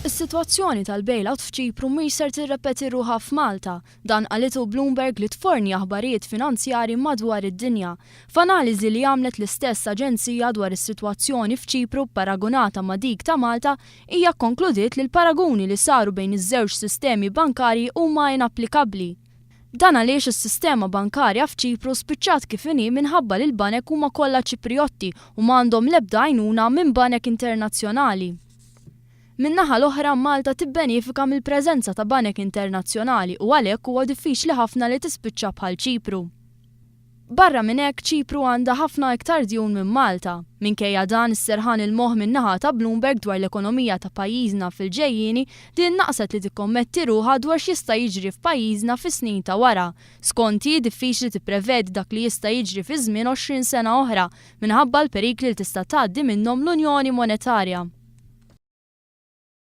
Is-sitwazzjoni tal-bailout f'Ċipru mhix ser tirrepeti ruħha f'Malta. Dan qalitu Bloomberg li tforni aħbarijiet finanzjarji madwar id-dinja. F'analiżi li għamlet l-istess aġenzija dwar is-sitwazzjoni f'Ċipru paragunata ma' dik ta' Malta, hija kkonkludiet li l-paraguni li saru bejn iż-żewġ sistemi bankarji huma inapplikabbli. Dan għaliex is-sistema bankarja f'Ċipru spiċċat kif inhi minħabba li l-banek huma kollha Ċipriotti u ma għandhom l-ebda għajnuna minn banek internazzjonali. Min-naħa l-oħra, Malta tibbenefika mill-preżenza ta' banek internazzjonali u għalhekk huwa diffiċli ħafna li tispiċċa bħal Ċipru. Barra minn hekk, Ċipru għandha ħafna iktar djun minn Malta. Minkejja dan, is-serħan il-moħħ min-naħa ta' Bloomberg dwar l-ekonomija ta' pajjiżna fil-ġejjieni, din naqset li tikkommetti ruħha dwar x'jista' jiġri f'pajjiżna fis-snin ta' wara. Skont hi, diffiċli tipprevedi dak li jista' jiġri fi żmien 20 sena oħra, minħabba l-perikli li tista' tgħaddi minnhom l-Unjoni Monetarja.